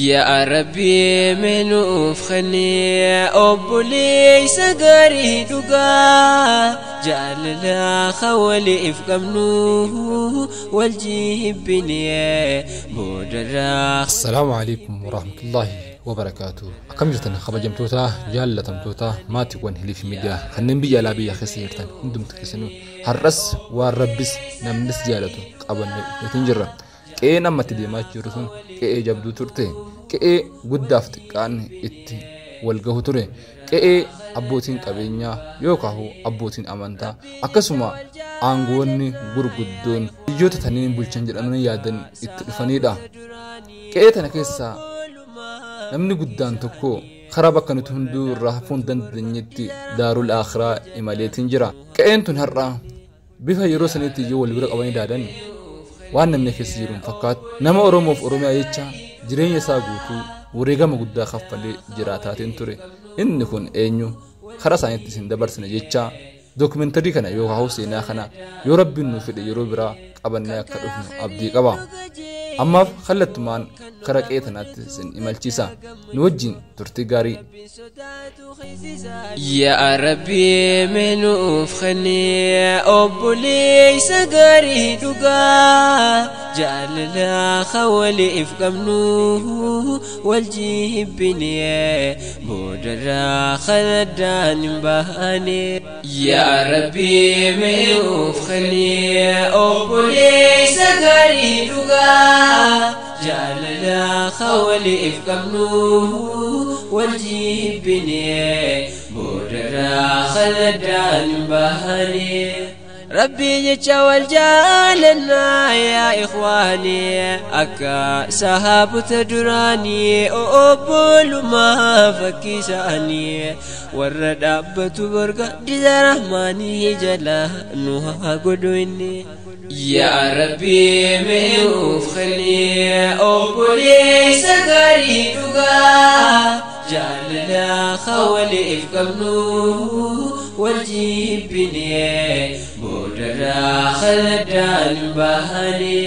Yaa Rabbi meenuuf kennee obboleessa gaarii dhugaa jaalala waliif qabnu wal jibbinee boodarraa. Assalaamu alaikum warahmatullaahi wabarakaatu. Akkam jirtan kabajamtoota jaallatamtoota maatiiwwan Hiliif Miidiyaa kanneen biyya alaa biyya keessa jirtan hundumti keessanuu har'as waan rabbis namnis jaalatu qabannee dhufneetiin jirra. Qe'een amma itti deemaa jirru sun qe'ee jabduu turte. Qe'ee guddaaf xiqqaan itti wal gahu ture. Qe'ee abbootiin qabeenyaa yookaan abbootiin amantaa akkasuma aangoonni gurguddoon biyyoota taniin bulchan jedhamanii yaadan itti dhufanidha. Qe'ee tana keessaa namni guddaan tokko karaa bakka nuti hunduu irraa hafuu hin dandeenyetti daarul akhiraa imaleetiin jira. Qe'een tun har'a bifa yeroo saniitti iyyuu wal bira qabanii daadan waan namni keessa jiru hin fakkaatu. Nama Oromoof Oromiyaa jecha jireenya isaa guutuu wareegama guddaa kaffalee jiraataatiin ture. Inni kun eenyu karaa isaaniitti isin dabarsine jecha dookumentarii kana yookaan seenaa kana yoo rabbiin nu fedhe yeroo biraa qabannee akka dhufnu abdii qaba. Ammaaf kallattumaan karaa qe'ee tanaatti isin imalchiisa. Nu wajjin turtii gaarii. Yaa Rabbi meenuuf kennee obboleessa gaarii dhugaa jaalala waliif qabnu wal jibbinee boodarraa kanaddaan hin baane. Yaa Rabbi meenuuf kennee obboleessa gaarii dhugaa jaalala waliif qabnu wal jibbinee boodarraa kanaddaan hin baane. Rabbi jecha wal jaalannaa yaa ikhwaanii akka sahaabota duraanii obbolummaa fakkii isaanii warra dhaabbatu borga diza rahmaanii jala nu haa godhu inni. Yaa Rabbi meenuuf kennee obboleessa gaarii dhugaa jaalala waliif qabnu wal jibbinee boodarraa kanaddaan hin baane.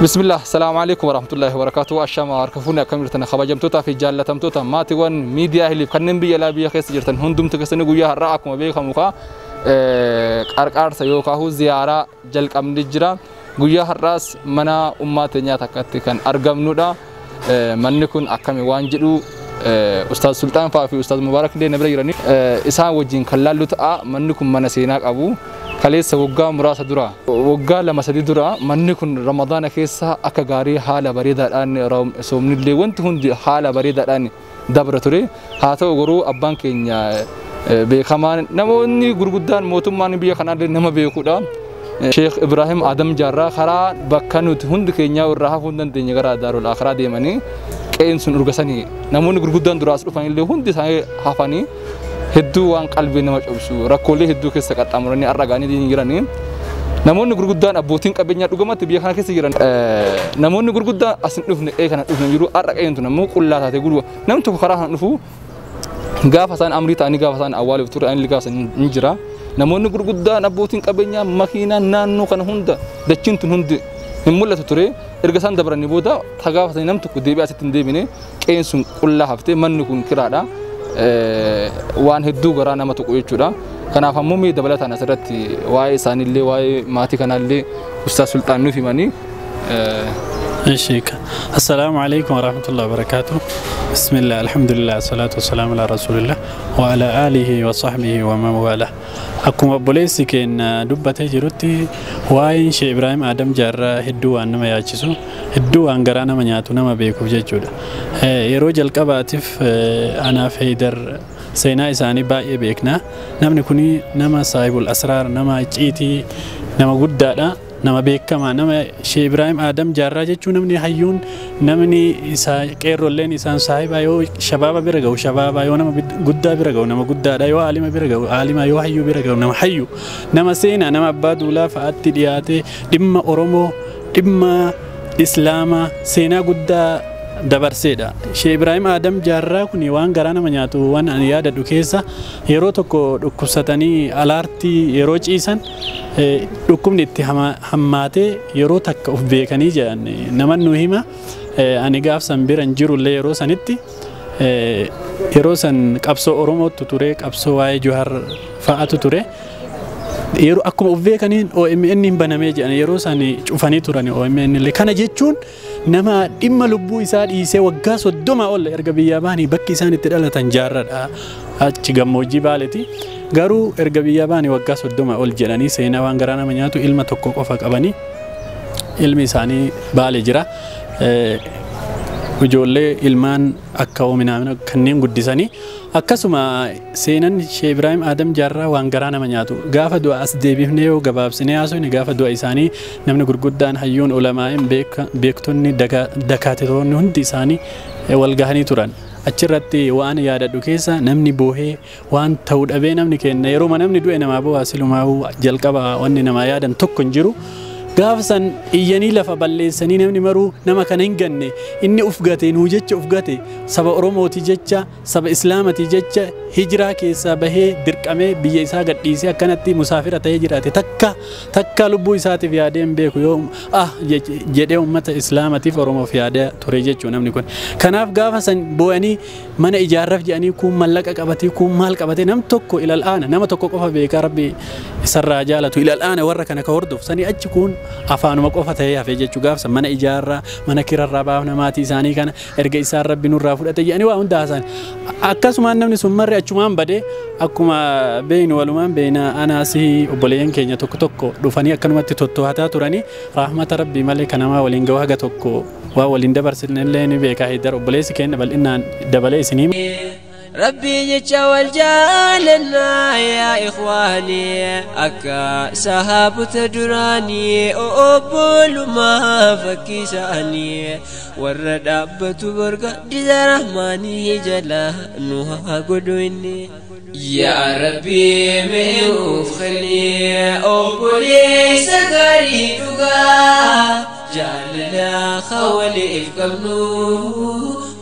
Bismillah, salaamu alaikum warahmatullahi wabarakatuh. Ashama harka fuunee akkam jirtan kabajamtootaa fi jaallatamtoota maatiiwwan miidiyaa Hiliif kanneen biyya alaa biyya keessa jirtan hundumti keessanii guyyaa har'aa akkuma beekamu kaa qarqaarsa yookaan ziyaaraa jalqabni jira. Guyyaa har'aas mana ummaa teenyaa takkatti kan argamnudha. Manni kun akkami waan jedhu Ustaaz Sultaan fa'aa fi Ustaaz Mubaarak illee na bira jiranii isaan wajjin kan laallu ta'a. Manni kun mana seenaa qabu. Kaleessa waggaa muraasa dura waggaa 2-3 dura manni kun Ramadaana keessa akka gaarii haala bareedaadhaan soomnillee wanti hundi haala bareedaadhaan dabra ture. Haa ta'u garuu abbaan keenya beekamaan namoonni gurguddaan mootummaan biyya kanaallee nama beekudha. Sheekh Ibrahim Adam Jaarraa karaa bakka nuti hundi keenya irraa hafuu hin dandeenye gara Daarul Akhiraa deemanii qe'een sun urgasanii namoonni gurguddaan duraas dhufanillee hundi isaanii hafanii hedduu waan qalbii nama cabsu rakkoolee hedduu keessa qaxxaamuranii har'a ga'anii jiranii. Namoonni gurguddaan abbootiin qabeenyaa dhugumatti biyya kana keessa jiran namoonni gurguddaan as hin dhufne qe'ee kana dhufne jiru har'a qe'een tun ammoo qullaa taate gurgura. Namni tokko karaa kana dhufu gaafa isaan amrii ta'anii gaafa isaan awwaaluuf ture ani gaafa isaan hin jira. Namoonni gurguddaan abbootiin qabeenyaa makiinaa naannoo kana hunda dachiin tun hundi hin mul'atu ture. Erga isaan dabaranii booda gaafa namni tokko deebi'ee asitti hin deebine qe'een sun qullaa haftee manni kun kiraadha. Waan hedduu garaa nama tuqu jechuudha. Kanaaf ammoo mee dabalataan asirratti waa'ee isaaniillee waa'ee maatii kanaallee Ustaaz Sultaan nuuf himanii. Sheikh. Assalamu alaikum warahmatullahi wabarakatuh. Bismillah, alhamdulillah, salatu wassalamu ala rasulillah wa ala alihi wa sahbihi wa man wala. Akkuma obboleessi keenya dubbatee jirutti waa'een Sheekh Ibrahim Adam Jaarraa hedduu waan nama yaachisu, hedduu waan garaa nama nyaatu nama beekuuf jechuudha. Yeroo jalqabaatiif anaaf Heydar seenaa isaanii baay'ee beekna. Namni kuni nama saahibul asraar, nama icciitii, nama guddaadha. Nama beekamaa nama Sheekh Ibrahim Adam Jaarraa jechuun namni hayyuun namni isaa qeerrolleen isaan saahibaa yoo shabaaba bira ga'u shabaaba yoo nama guddaa bira ga'u nama guddaadha yoo aalima bira ga'u aalima yoo hayyuu bira ga'u nama hayyu nama seenaa nama abbaa duulaa fa'aatti dhiyaate dhimma Oromoo dhimma Islaamaa seenaa guddaa dabarseedha. Sheekh Ibrahim Adam Jaarraa kun waan garaa nama nyaatu waan ani yaadadhu keessa yeroo tokko dhukkubsatanii alaartii yeroo ciisan dhukkubni itti hammaatee yeroo takka of beekanii jedhan nama nu hima. Ani gaaf san bira hin jirullee yeroo sanitti yeroo san qabsoo Oromootu ture, qabsoo waa'ee Jawaar fa'aatu ture. Yeroo akkuma of beekaniin OMN hin banamee jedhan, yeroo san cufanii turan OMN illee. Kana jechuun nama dhimma lubbuu isaa dhiisee waggaa 30 ol erga biyyaa bahanii, bakki isaan itti dhalatan Jaarradha, achi gammoojjii Baaleeti. Garuu erga biyyaa bahanii waggaa 30 ol jedhanii seenaa waan garaa nama nyaatu, ilma tokko qofa qabanii, ilmi isaanii Baale jira. Ijoollee ilmaan akka oominaamina kanneen guddisanii, akkasuma seenan Shee Ibraahim Adam Jaarraa waan garaa nama nyaatu. Gaafa du'a as deebifnee yoo gabaabsinee haasofne, gaafa du'a isaanii namni gurguddaan, hayyuun, ulamaa'in, beektonni, dakaatitoonni hundi isaanii wal gahanii turan. Achirratti waan yaadadhu keessa namni boohee waan ta'uu dhabee, namni kenna yeroo namni du'e namaa boo'aa silumaa'uu jalqaba wanni namaa yaadan tokko hin jiru. Gaafa san iyyanii lafa balleessanii, namni maruu nama kana hin ganne, inni uf gate, nuu jecha uf gate, saba Oromooti jecha, saba Islaamati jecha hijiraa keessaa bahee dirqamee biyya isaa gadhiisee akkanatti musaafira ta'ee jiraate, takka takka lubbuu isaatiif yaadee hin beeku, yoo ah jedhee uummata Islaamatiif Oromoof yaadee ture jechuu namni kun. Kanaaf gaafa san boo'anii mana ijaarraaf jedhanii, kun mallaqa qabatee, kun maal qabatee, nam tokko ilal aana nama tokko qofa beekaa, Rabbi isarraa jaalatu, ilal aana warra kana ka hordofu sanii achi kun afaanuma qofa ta'ee hafee jechuu. Gaafsa mana ijaarraa, mana kirarraa baafna maatii isaanii kana erga isaan Rabbi nurraa fudhate jedhanii waa hunda haasan. Akkasumaan namni sun marri achumaan badee, akkuma beeynu walumaan beeyna, anaasii obboleeyyan keenya tokko tokko dhufanii akkanumatti totto'ataa turanii, rahmata Rabbii malee kanamaa waliin ga'u haga tokko waa waliin dabarsinellee ni beekaa. Heddar obboleessi keenya bal'inaan dabalee isinii. Rabbii jecha wal jaalannaa yaa ikhwaanii, akka sahaabota duraanii, obbolummaa fakkii isaanii, warra dhaabbatu borga diza rahmaanii jala nu haa godhu inni. Yaa Rabbii, mee nuuf kenni obboleessa gaarii dhugaa, jaalala waliif qabnu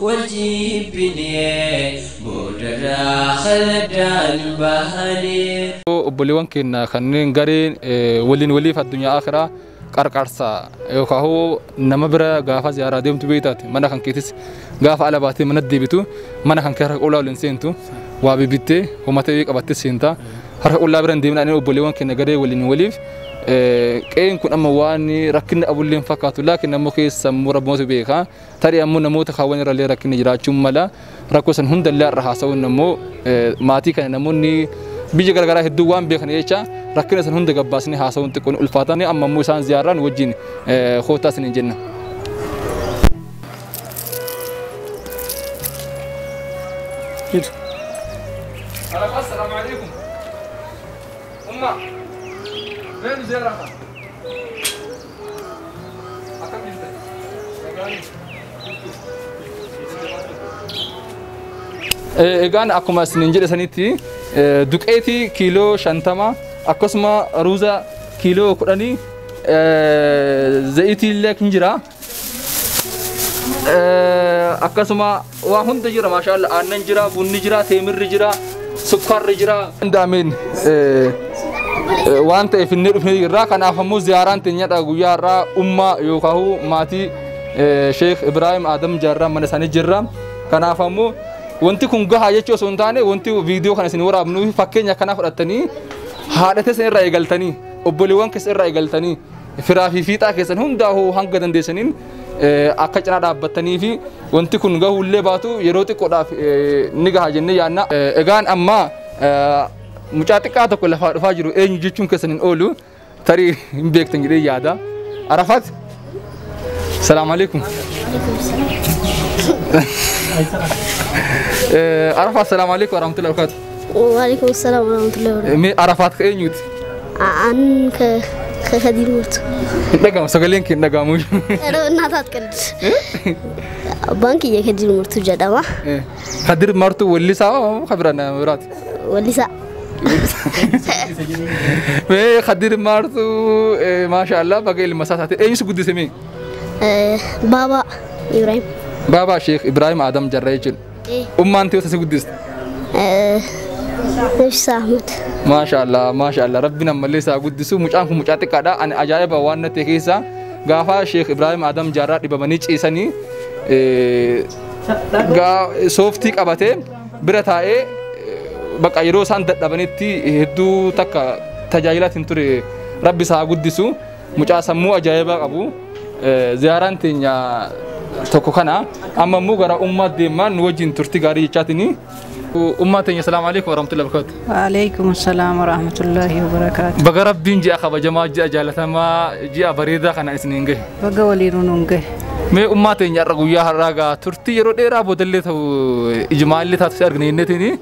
wal jibbinee boodarraa khaladdaan bahanii. Obboleewwan keenya kanneen gareen waliin waliif addunyaa akhiraa qarqarsa yookaan nama bira gaafa ziyaaraa deemtu beektaati, mana kan keetis gaafa ala baatee mana deebitu, mana kan kee harka qullaa waliin seentu, waa bibittee homatee qabattee seenta, harka qullaa bira hin deemna. Obboleewwan keenya garee waliin waliif, qe'een kun amma waan rakkinni abulleen fakkaatu, laakiin ammoo keessa ammoo Rabboota beeka, tarii ammoo namoota kaawwan irrallee rakkinni jiraachuun mala. Rakkoo san hundallee irra haasa'uun ammoo maatii kana namoonni biyya garagaraa hedduu waan beekan jecha rakkina san hunda gabbaasnee haasa'uun xiqqoon ulfaatan. Amma ammoo isaan ziyaaraan wajjin kootaa isiniin jenna. السلام عليكم أمة، وين زيارة؟ أكم jirta? Egaan akkuma isiniin jedhe sanitti duqeetii kiiloo 50, akkasuma ruuza kiiloo 10, zayitii illee kan jira. Akkasuma waa hunda jira, maashaallah, aannan jira, bunni jira, teemirri jira, sukkaarri jira. Danda'ameen waan ta'eef inni dhufnee jirra. Kanaaf ammoo ziyaaraan teenyadha guyyaa har'aa ummaa yookaan maatii Sheekh Ibraahim Adam Jaarraa mana isaanii jirra. Kanaaf ammoo wanti kun gahaa jechuu osoo hin taane, wanti viidiyoo kana isin waraabnuu fakkeenya akkanaa fudhattanii haadha teessan irraa eegaltanii, obboleewwan keessa irraa eegaltanii, firaa fi fiixaa keessan hundaa'uu hanga dandeessaniin akka cinaa dhaabbattanii fi wanti kun gahuullee baatu yeroo xiqqoodhaaf ni gaha jennee yaadna. Egaan amma mucaa xiqqaa tokko lafaa dhufaa jiru, eenyu jechuun keessan hin oolu, tarii hin beektan jedhee yaada. Arafaat. Salaamu alaikum. Arafaat, salaamu alaikum warahmatullahi wabarakatuh. وعليكم السلام ورحمة الله وبركاته. Mee Arafaat ka eenyuti? عن ከከዲር ሞቱ። Hin dhagahamu, sagaleen kee hin dhagahamu. ኧረ በእናትህ አትቀልድ። Abbaan kiyya Kadir Murtuu jedhama. Kadir Martuu weellisaa moo ka bira nama biraati? Weellisaa. Mee Kadir Martuu, maasha Allah, baga ilma isaa taate, eenyu si guddise mee? Baabaa Ibrahim. Baabaa Sheekh Ibrahim Adam Jarraa jechuudha. Ummaan ta'e si guddiste? Nafisa Ahmad. Maasha Allah, maasha Allah, Rabbiin ammallee isaa guddisu. Mucaan kun mucaa xiqqaadha. Ani ajaa'iba waan natti keessa gaafa Sheekh Ibrahim Adam Jarraa dhibamanii ciisanii Sooftii qabatee bira taa'ee bakka yeroo isaan dadhabanitti hedduu takka tajaajilaatiin ture. Rabbi isaa guddisu, mucaa sammuu ajaa'ibaa qabu. Ziyaaraan teenya tokko kana amma immoo gara ummaa deemaa nu wajjin turtii gaarii jechaatini. Ummaa teenya, salaamu alaikum warahmatullahi wabarakatuh. Waalaikum salaam warahmatullahi wabarakatuh. Baga Rabbiin ji'a kabajamaa, ji'a jaalatamaa, ji'a bareedaa kana isiniin gahe. Baga waliin nuun gahe. Mee ummaa teenya, har'a guyyaa har'aa gaa turtii yeroo dheeraa boodallee ta'u ijmaallee taatu si argine jenneetiin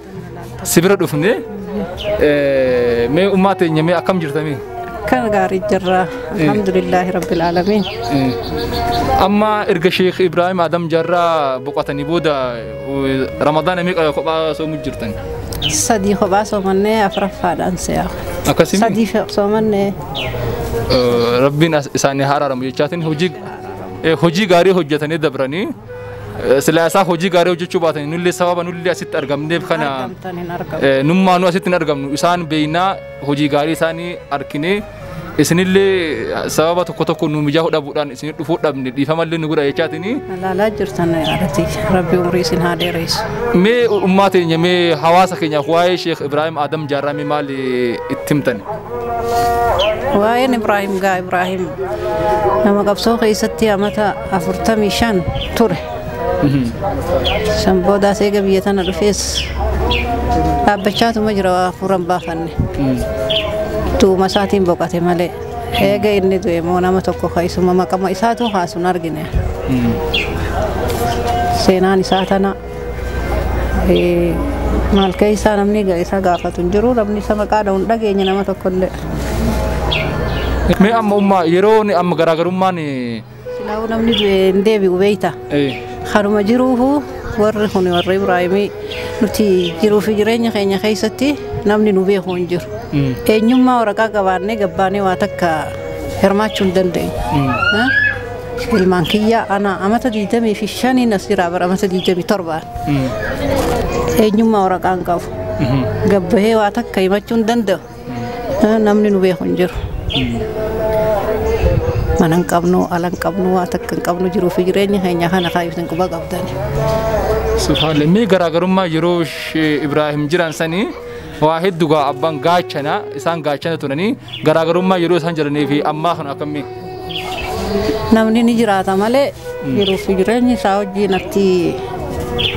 si bira dhufne. Mee ummaa teenya, mee akkam jirtanii? Kan gaarii jirra. Alhamdulillahi rabbil alamin. Amma erga Sheekh Ibrahim Adam Jarraa boqotanii booda Ramadaana meeqa kophaa soomuu jirtan? 3 kophaa soomannee afuraffaadhaan si'a. Akkasii? 3 soomannee. Rabbiin isaanii haa araaramu jechaatiin hojii gaarii hojjetanii dabranii silaa isaa hojii gaarii hojjechuu baatanii nullee sababa nullee asitti argamneef kana Argamtan hin argamu. Nummaa nu asitti hin argamnu. Isaan beeynaa, hojii gaarii isaanii arginee isinillee sababa tokko tokko nu mijaa'uu dhabuudhaan isin dhufuu dhabne, dhiifamallee nu godha jechaatiin. Ilaalaa jirtan yaadati. Rabbi umrii isin haa dheeressu. Mee ummaa teenya, mee hawaasa keenyaaf waa'ee Sheekh Ibrahim Adam Jaarraa mee maal itti himtan? Waa'een Ibraahim gaa, Ibraahim nama qabsoo keessatti amata 45 ture. San boodaas eega biyya tana dhufees dhaabbachaatuma jira, waa hafuuran baafanne. Tuuma isaatiin boqote malee. Eega inni du'e immoo nama tokko ka isuma maqama isaatu kaasun argine. Seenaan isaa tana maal keessaa namni isa gaafatu hin jiru, namni isa maqaa dha'u hin dhageenye nama tokkollee. Mee amma ummaa yeroo amma garaagarummaan Silaa'uu namni du'e hin deebi'u beeyta. Kanuma jiruufu warri kun warri Ibraahimii nuti jiruu fi jireenya keenya keessatti namni nu beeku hin jiru. Eenyummaa waraqaa qabaannee gabbaanee waa takka hirmaachuu hin dandeenyu. Ilmaan kiyya ana amata 25n as jira bara amata 27n. Eenyummaa waraqaa hin qabu. Gabbahee waa takka himachuu hin danda'u. Namni nu beeku hin jiru. Mana hin qabnu, ala hin qabnu, waa takka hin qabnu, jiruu fi jireenya keenya kana kaayuutiin quba qabdani. Subhaanallah. Mee garaagarummaa yeroo Sheekh Ibrahim jiran sanii waa hedduu gaa abbaan gaachana isaan gaachana turanii, garaagarummaa yeroo isaan jiranii fi ammaa kana akkamii? Namni ni jiraata malee jiruu fi jireenyi isaa hojii natti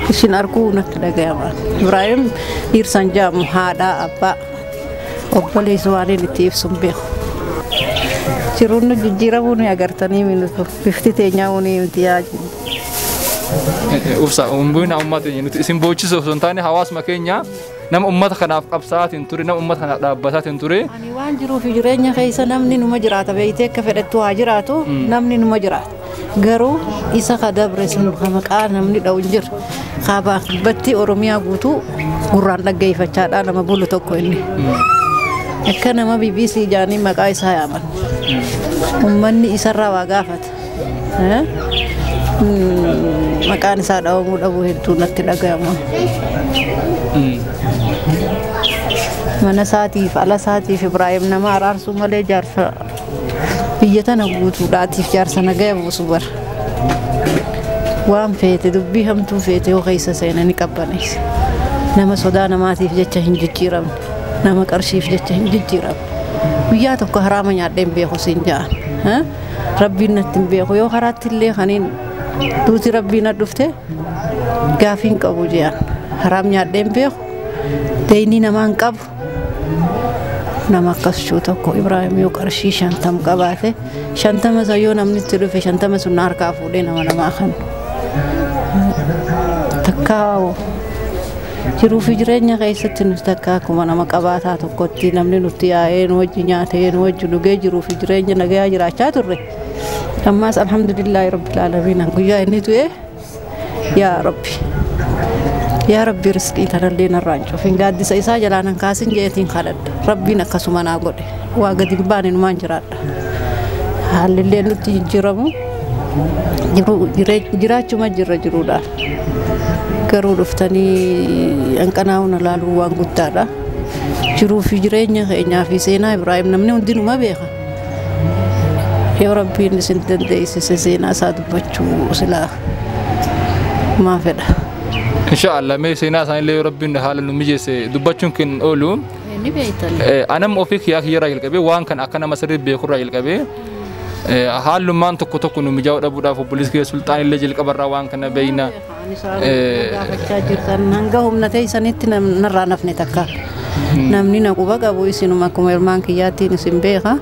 isin arguu natti dhaga'ama. Ibraahim dhiirsan jaamu, haadhaa, abbaa, obboleessi waan inni itti ibsu hin beeku. Jiruun nu jijjiiramuu ni agartanii minutu bifti teenyaa ni miti yaa. Ubsa umbuina uummata nuti isin boochisuuf osoo hin taane, hawaasuma keenya nama uummata kanaaf qabsaa'aatiin ture, nama uummata kanaaf dhaabbataatiin ture. Ani waan jiruu fi jireenya keessa namni numa jiraata beeytee, akka fedhattu haa jiraatu, namni numa jiraata. Garuu isa ka dabre sun ka maqaa namni dha'u hin jiru. Kaabaa kibbatti Oromiyaa guutuu gurraan dhaggeeffachaadhaa nama bulu tokko inni. Akka nama BBC jaanii maqaa isaa yaaman. Uummanni isarraa waa gaafata. Maqaan isaa dhawamuu dhabuu hedduu natti dhaga'ama. Mana isaatiif ala isaatiif Ibraahim nama araarsuu malee jaarsa biyya tana guutuudhaatiif jaarsa nagaya buusu bara. Waan feete dubbii hamtuu feete yoo keessa seenanii qabbaneessa. Nama sodaa namaatiif jecha hin jijjiiramne. Nama qarshiif jecha hin jijjiiramne. Guyyaa tokko haraama nyaadhee hin beeku siin ja'an. Rabbiin natti hin beeku, yoo karaatti illee kaniin duuti rabbiin na dhufte gaafii hin qabu jedhan. Haraam nyaadhee hin beeku. Deynii namaa hin qabu. Nama akkas shuu tokko Ibraahim yoo qarshii 50 qabaate, 50 isa yoo namni itti dhufe 50 sun harkaa fuudhee nama namaa kennu. Takkaa jiruu fi jireenya keessatti nuti takka akkuma nama qabaataa tokkotti namni nutti yaa'ee nu wajji nyaatee nu wajji dhugee jiruu fi jireenya nagayaa jiraachaa turre. Ammaas alhamdulillaahi rabbil aalamiin, guyyaa inni du'e yaa rabbi yaa rabbi riskii tanallee narraa hin cufin, gaaddisa isaa jalaa nan kaasin jeetiin kadhadha. Rabbiin akkasuma naa godhe, waa gadi hin baane numaan jiraadha. Haalillee nutti jijjiiramu jiraachuma jirra jiruudhaan. Garuu dhuftanii hanqanaa'uun ilaaluun waan guddaadha. Jiruu fi jireenya keenyaa fi seenaa Ibraahim namni hundinuma beeka. Yoo rabbiin isin dandeessise seenaa isaa dubbachuu silaa Maan fedha. Inshaallah mee seenaa isaaniillee yoo rabbiin haala nu mijeesse dubbachuun kan oolu. Ni beektan. Anam ofii kiyyaa kiyyarraa jalqabee waan kana akka nama sirrii beekurraa jalqabee haalummaan tokko tokko nu mijaa'uu dhabuudhaaf obboleessi kee sultaan illee jalqabarraa waan kana beeyna. Gaafachaa jirtan hanga humna teessanitti narraa nafne takka. Namni na quba qabu isinuma akkuma ilmaan kiyyaattiin isin beeka.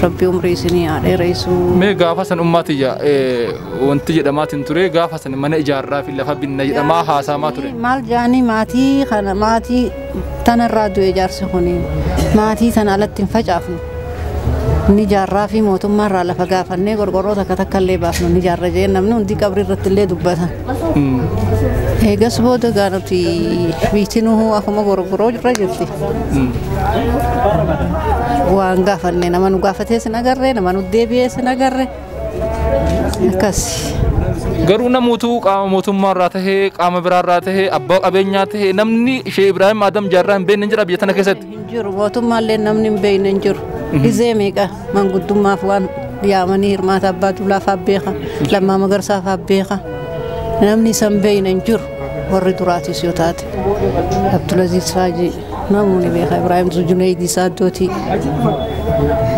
Rabbi umrii isinii haa dheeressu. Mee gaafa san ummaatiyya wanti jedhamaatiin ture gaafa san mana ijaarraa fi lafa binna jedhamaa haasa'amaa ture. Maal jaanii maatii kana maatii tanarraa du'e ijaarsi kuni maatii tana alatti hin facaafnu. Ni jaarraa fi mootummaarraa lafa gaafannee qorqorroo takka takka illee baafnu ni jaarra jee namni hundi qabrii irratti illee dubbata. Eegas booda gaa nuti biitinuu akkuma gorgoroo irra jirti. Waan gaafanne nama nu gaafatee sin agarre nama nu deebi'ee sin agarre akkas. Garuu namoota qaama mootummaarraa tahee qaama biraarraa tahee abbaa qabeenyaa tahee namni ishee Ibraahim Adam Jaarraa hin beekne hin jira biyya tana keessatti. Hin jiru mootummaallee namni hin beekne hin jiru. Gizee meeqa manguddummaaf waan yaamanii hirmaata abbaa duulaa fa'aa beeka lammaa magarsaa fa'aa beeka namni isa hin beekne hin jiru warri duraatis yoo taate Abdulaziz Faajii namni beeka Ibraahim Junaydii Saaddootii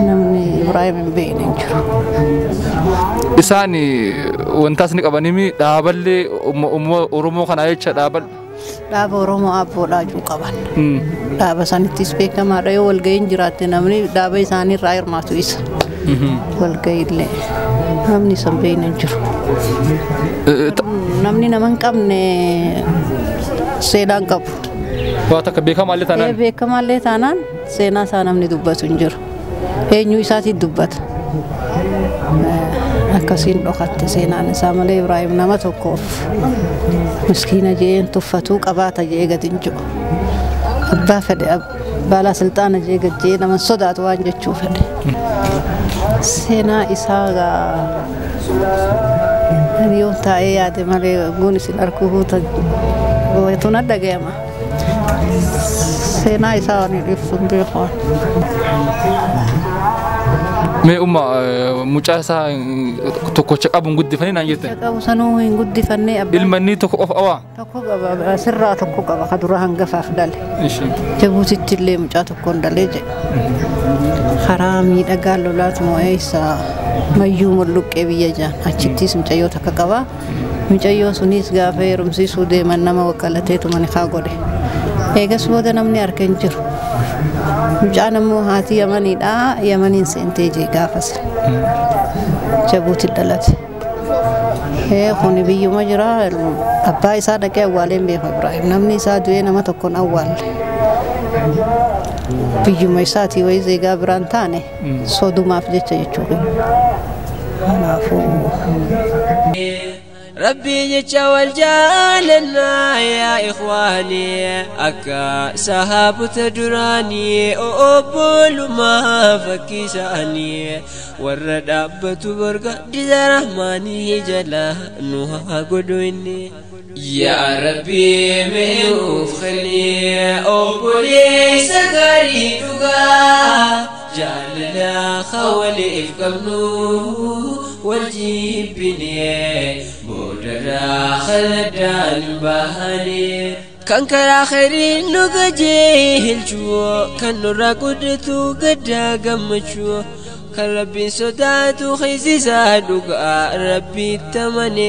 namni Ibraahim hin beekne hin jiru. Isaan wantaas ni qabanimi dhaaballee Oromoo kanaa jecha dhaabal. Dhaaba Oromoo abboodhaa jiru qaban. Dhaaba sanittis beekamaadha yoo walga'iin jiraatte namni dhaaba isaanii irraa hirmaatu isa. Walga'iillee namni isa hin beekne hin jiru. Namni nama hin qabne seenaa hin qabu. Waa takka beekamaallee taanaan. Beekamaallee taanaan seenaa isaa namni dubbatu hin jiru. Eenyu isaatiin dubbata. Akkasiin dhokatte seenaan isaa malee Ibraahim nama tokkoof miskiina jeen tuffatuu qabaata jee gadi hin jiru. Abbaa fedhe baalaa silxaana jee gad jee nama sodaatu waan jechuu fedhe. Seenaa isaa gaa yoon taa'ee yaade malee guun isin arguu huuta tun adda ga'ama. Seenaa isaa waan ibsu hin beeku. Mee umma mucaa isaa tokkocha qabu hin guddifannee naan jette. Qabu sanuu hin guddifannee abbaa. Ilma inni tokko qofa awaa. Tokko qaba sirraa tokko qaba ka dura hangafaaf dhale. Jabuutitti illee mucaa tokkoon dhalee jedhe. Karaa miidhagaa lolaatu moo'ee isaa mayyuu molluqqee biyya jaan achittis mucayyoo takka qaba. Mucayyoo sunis gaafa heerumsiisuu deeman nama wakkalateetu mana kaa godhe. Eegas booda namni harka hin jiru. Mucaan ammoo haati Yamaniidha. Yamaniin seentee jee gaafas. Jabuuti dhalate. Kuni biyyuma jira. Abbaa isaa dhaqee awwaalee hin beeku Ibraahim. Namni isaa du'ee nama tokkoon awwaalle. Biyyuma isaatii wayii zeegaa biraan taane sodumaaf jecha jechuudha. Kanaafuu. Rabbi jecha wal jaalannaa yaa ikhwaanii akka sahaabota duraanii obbolummaa fakkii isaanii warra dhaabbatu borga diza rahmaanii jala nu haa godhu inni. Yaa Rabbi mee nuuf kenni obboleessa gaarii dhugaa jaalala waliif qabnu wal jibbinee boodarraa khaladaan bahanii. Kan karaa khayriin nu qajeelchu kan nurraa guddatu gaddaa gammachuu kan rabbiin sodaatu keessisaa dhugaa rabbiitti amane.